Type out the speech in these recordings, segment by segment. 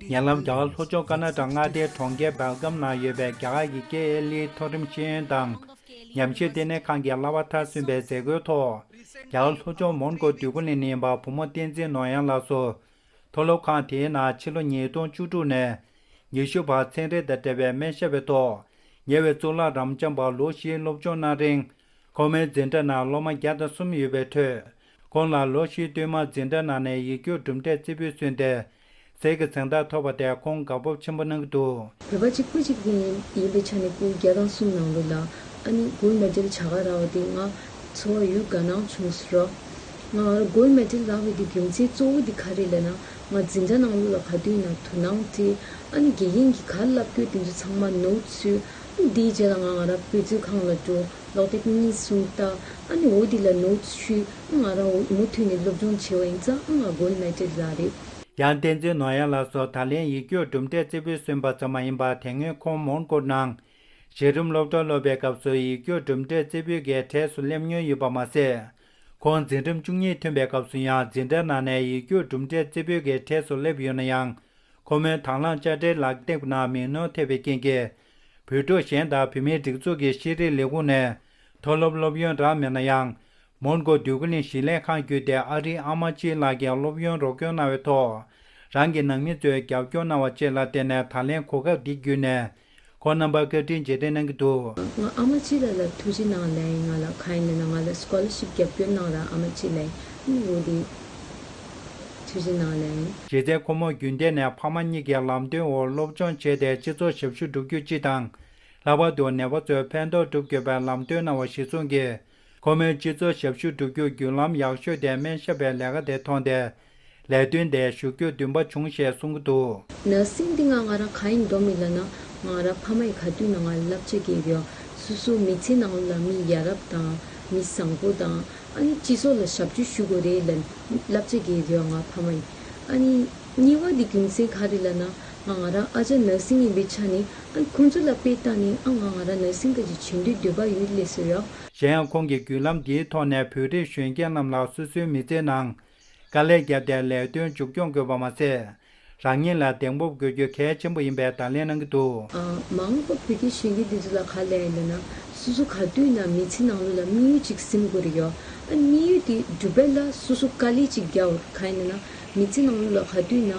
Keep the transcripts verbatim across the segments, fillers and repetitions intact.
ཉེ་ལམ་རྒྱ་གར་ལྷོ་ཕྱོགས་ཀར་ན་ཊ་ཀ་མངའ་སྡེའི་གྲོང་ཁྱེར་སྦེལ་གྷམ་ནང་ཡོད་པའི་རྒྱ་གར་གྱི་ཀེ་ཨེལ་ཨི་མཐོ་རིམ་ཤེས་ཡོན་དང་ཉམས་ཞིབ་ལྟེ་གནས་ཁང་གིས་གླ་བ་མཐར་སོན་པའི་མཛད་སྒོའི་ཐོག་རྒྱ་གར་ལྷོ་ཕྱོགས་མོན་གྷོ་འདོད་རྒུ་གླིང་ནས་ཡིན་པ་བུ་མོ་བསྟན་འཛིན་ནོར་གཡང་ལགས་སུ། མཐོ་སློབ་ཁང་དེའི་ནང་ཕྱི་ལོ་ཉིས་སྟོང་བཅུ་དྲུག་ནས་ཉི་ཤུ་བར་ཚན་རིག་དང་འབྲེལ་བའི་སྨན་ཞབས་པའི་ཐོག་ཉེ་བའི་གཙུག་ལག་རབ་འབྱམས་པ་ལོ་བཞིའི་སློབ་སྦྱོང་གནང་རིང་། ཁོ་མོའི་འཛིན་གྲྭ་ནང་སློབ་མ་བརྒྱ་དང་གསུམ་ཡོད་པའི་ཁྲོད། ཁོང་ལ་ལོ་བཞིའི་སྟོད་མར་འཛིན་གྲྭ་ནང་ནས་ཡིག་རྒྱུགས་གྲུབ་འབྲས་རྩེ་ཕུད་སོན་ཏེ། གཟེར་གྱི་གཟེངས་རྟགས་ཐོབ་པ་དེ་ཁོང་དགའ་སྤོབས་ཆེན་པོ་གནང་གི་འདུག་བོད་པ་གཅིག་པུ་གཅིག་ཡིན་ཡིན་པའི་ཆ་ནས་སྐུ་བརྒྱ་དང་གསུམ་ནང་ལོ་ལ་ཨ་ནི་གོལ་མེ་ཌལ་བྱ་དགའ་རག་པ་དེ་ང་ཚོ་བ་ཡུལ་དགའ་སྣང་བྱུང་ཟེར་རོ། ང་གོལ་མེ་ཌལ་རག་པའི་དེ་རྒྱུ་མཚན་གཙོ་བོ་དེ་ག་རེ་ལབ་ན། ང་འཛིན་གྲྭ་ནང་ལོ་ལ་ག་དུས་ཡིན་ན་དོ་སྣང་བྱེད། ཨ་ནི་དགེ་རྒན་གྱིས་ག་རེ་བསླབ་དགོས་དེ་ཚོ་ཚང་མ་ནོ་ཊི་བཟོས། ཨ་ནི་དེའི་རྗེས་ལ་ང་ང་རང་དཔེ་མཛོད་ཁང་ལ་འགྲོ། ཀློག་དེབ་གཉིས་གསུམ་ལྟ། ཨ་ནི་འོ་དེ་ལ་ནོ་ཊི་བཤུས། ཨ་ང་རང་འོ་མུ་མཐུད་ནས་སློབ་སྦྱོང་བྱས་པ་ཡིན་ཙང་ཨ་ང་གོལ་མེ་ཌལ་རག་རེད། ཡང་བསྟན་འཛིན་ནོར་གཡང་ལགས་སུ་ད་ལན་ཡིག་རྒྱུགས་གྲུབ་འབྲས་རྩེ་ཕུད་སོན་པ་ཙམ་མ་ཡིན་པར་དེ་སྔོན་ཁོང་མོན་གྷོ་ནང་གཞི་རིམ་སློབ་གྲྭར་སློབ་པའི་སྐབས་སུ་ཡིག་རྒྱུགས་གྲུབ་འབྲས་རྩེ་ཕུད་ཀྱི་གྲས་སུ་སླེབས་མྱོང་ཡོད་པ་མ་ཟད། ཁོང་འཛིན་རིམ་བཅུ་གཉིས་ཐོན་པའི་སྐབས་སུ་ཡང་འཛིན་གྲྭ་ནང་ནས་ཡིག་རྒྱུགས་གྲུབ་འབྲས་རྩེ་ཕུད་ཀྱི་གྲས་སུ་སླེབས་ཡོད་ན་ཡང་། ཁོ་མོའི་དང་བླངས་དཔྱ་ཁྲལ་ལག་དེབ་ནང་མིང་ནོར་ཐེབས་པའི་རྐྱེན་གྱིས། བོད་ཕྲུག་གཞན་དང་བོད་མིའི་སྒྲིག་འཛུགས་ཀྱི་ཤེས་རིག་ལས་ཁུངས་ནས་མཐོ་སློབ་སློབ་ཡོན་རག་མེད་ན་ཡང་། མོན་གྷོ་འདོད་རྒུ་གླིང་གཞིས་ལས་ཁང་བརྒྱུད་དེ་ཨ་རིའི་ཨ་མ་གཅིག་ལགས་ཀྱིས་སློབ་ཡོན་རོགས་སྐྱོར་གནང་བའི་ཐོག་རང་གི་ནང་མི་ཚོས་རྒྱབ་སྐྱོར་གནང་བ་བཅས་ལ་བརྟེན་ནས་ད་ལན་གོ་སྐབས་འདི་བརྒྱུད་ནས་ཁོང་རྣམ་པར་བཀའ་དྲིན་རྗེས་དྲན་གནང་གི་འདུག་ང་ཨ་མ་གཅིག་ལགས་ལ་ཐུགས་རྗེ་གནང་ལབ་ཡིན། ང་ལ་གང་ཡིན་ལབ་ན་ང་ལ་སི་ཀོ་ལར་ཤིབ་རྒྱབ་སྐྱོར་གནང་ར་ཨ་མ་གཅིག་ལབ་ཡིན། འོ་དེ་ཐུགས་རྗེ་གནང་ལབ་ཡིན། གཞི་རྩའི་ཁོ་མོ་རྒྱུན་གཏན་ནས་ཕ་མ་གཉིས་ཀྱི་ལམ་སྟོན་འོག་སློབ་སྦྱོང་བྱས་ཏེ་སྤྱི་ཚོགས་ཞབས་ཞུ་བསྒྲུབ་རྒྱུ་སྤྱི་དང་། ལྷག་པར་དུ་ནད་པ་ཚོའི་ཕན་ཐོགས་སྒྲུབ་དགོས་པའི་ལམ་སྟོན་གནང་བ་གཞིར་བཟུང་གིས། ཁོ་མོའི་སྤྱི་ཚོགས་ཞབས་ཞུ་བསྒྲུབ་རྒྱུར་བརྒྱུད་ལམ་ཡག་ཤོས་དེ་སྨན་ཞབས་པའི་ལས་ཀ་དེ་མཐོང་སྟེ། ལས་དོན་དེར་ཞུགས་རྒྱུར་འདུན་པ་བྱུང་ཞེས་གསུང་གི་འདུག་ནར་སིང་འདི་ང་ང་རང་གང་ཡིན་འདོམས་ཡིན་ལབ་ན། ང་རང་ཕ་མ་ཡི་ག་དུས་ན་ང་བསླབ་བྱ་གི་ཡོད། སོ་སོ་མི་ཚེ་ནང་ལ་མི་ཡ་རབས་དང་མི་བཟང་པོ་དང་ཨ་ནི་སྤྱི་ཚོགས་ལ་ཞབས་ཞུ་ཞུ་དགོས་རེད་ལབ་བསླབ་བྱ་གི་ཡོད་ང་ཕ་མ་ཡི། ཨ་ནི་གཉིས་པ་འདི་རྒྱུ་མཚན་ག་རེ་ལབ་ན། ང་ང་རང་ཨ་ཅག་ནར་སིང་ཡིན་པའི་ཆ་ནས་ཨ་ཁོང་ཚོ་ལ་དཔེ་བལྟས་ནས་ཨ་ང་ང་རང་ནར་སིང་ག་ཅིག་བྱེད་འདོད་འདོད་པ་ཡོད་ལས་སོ་ཡོད། གཞན་ཡང་ཁོང་གིས་བརྒྱུད་ལམ་འདིའི་ཐོག་ནས་བོད་རིགས་གཞོན་སྐྱེས་རྣམས་ལ་སོ་སོའི་མི་ཚེའི་ནང་དཀའ་ལས་བརྒྱབ་སྟེ་ལས་དོན་མཇུག་སྐྱོང་དགོས་པ་མ་ཟད། རང་ཉིད་ལ་གདེང་སྤོབས་དགོས་རྒྱུ་གལ་ཆེན་པོ་ཡིན་པའི་བརྡ་ལན་གནང་གི་འདུག་ཨ་མ་འོངས་པ་བོད་ཀྱི་གཞོན་སྐྱེས་འདི་ཚོ་ལ་ག་ལས་ཡིན་ལབ་ན། སོ་སོ་ག་དུས་ན་མི་ཚེ་ནང་ལོགས་ལ་དམིགས་ཡུལ་ཅིག་ཟིན་དགོས་རེད་ཡོད། ཨ་དམིགས་ཡུལ་དེ་འགྲུབ་པ་ལ་སོ་སོ་དཀའ་ལས་ཅིག་རྒྱག་དགོས་རེད། གང་ཡིན་ལབ་ན་མི་ཚེ་ནང་ལོགས་ལ་ག་དུས་ན།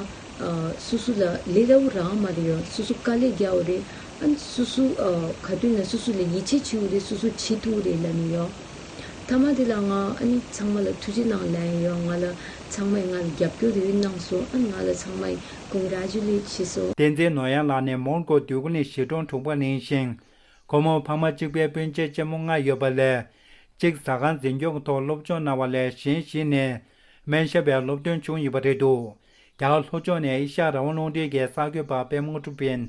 ཨ་སོ་སོ་ལ་ལས་སླ་བོ་རང་མ་རེད་ཡོད། སོ་སོ་དཀའ་ལས་རྒྱག་དགོས་རེད། ཨ་ནི་སོ་སོ་ཨ་ག་དུས་ན་སོ་སོ་ལ་ཡིད་ཆེས་བྱེད་དགོས་རེད། སོ་སོ་བྱེད་ཐུབ་རེད་ལབ་ནས་ཡོད། མཐའ་མ་དེ་ལ་ང་ཨ་ནི་ཚང་མ་ལ་ཐུགས་རྗེ་གནང་ལབ་ཡིན་ཡོད། ང་ལ་ཚང་མས་ང་ལ་རྒྱབ་སྐྱོར་ཡོད་གནང་སོང་། ཨ་ནི་ང་ལ་ཚང་མས་ཀོང་གྷེ་རེ་ཅུ་ལེ་ཊི་བྱས་སོང་། བསྟན་འཛིན་ནོར་གཡང་ལགས་ནི་མོན་གྷོ་འདོད་རྒུ་གླིང་གཞིས་གྲོང་དྲུག་པ་ལ་ཡིན་ཞིང་། ཁོ་མོ་ཕ་མ་གཅིག་པའི་སྤུན་མཆེད་ཆེན་མོ་ལྔ་ཡོད་པ་ལས། གཅིག་ཟ་ཁང་འཛིན་སྐྱོང་གི་ཐོག་སློབ་སྦྱོང་གནང་བ་ལས་གཞན་བཞི་ནི་སྨན་ཞབས་པའི་སློབ་ཐོན་བྱུང་ཡོད་པ་རེད་འདུག་རྒྱ་གར་ལྷོ་ཕྱོགས་ནས་ཨེ་ཤ་ཡ་རང་དབང་རླུང་འཕྲིན་གྱི་གསར་འགོད་པ་པད་མ་དངོས་གྲུབ་ཡིན།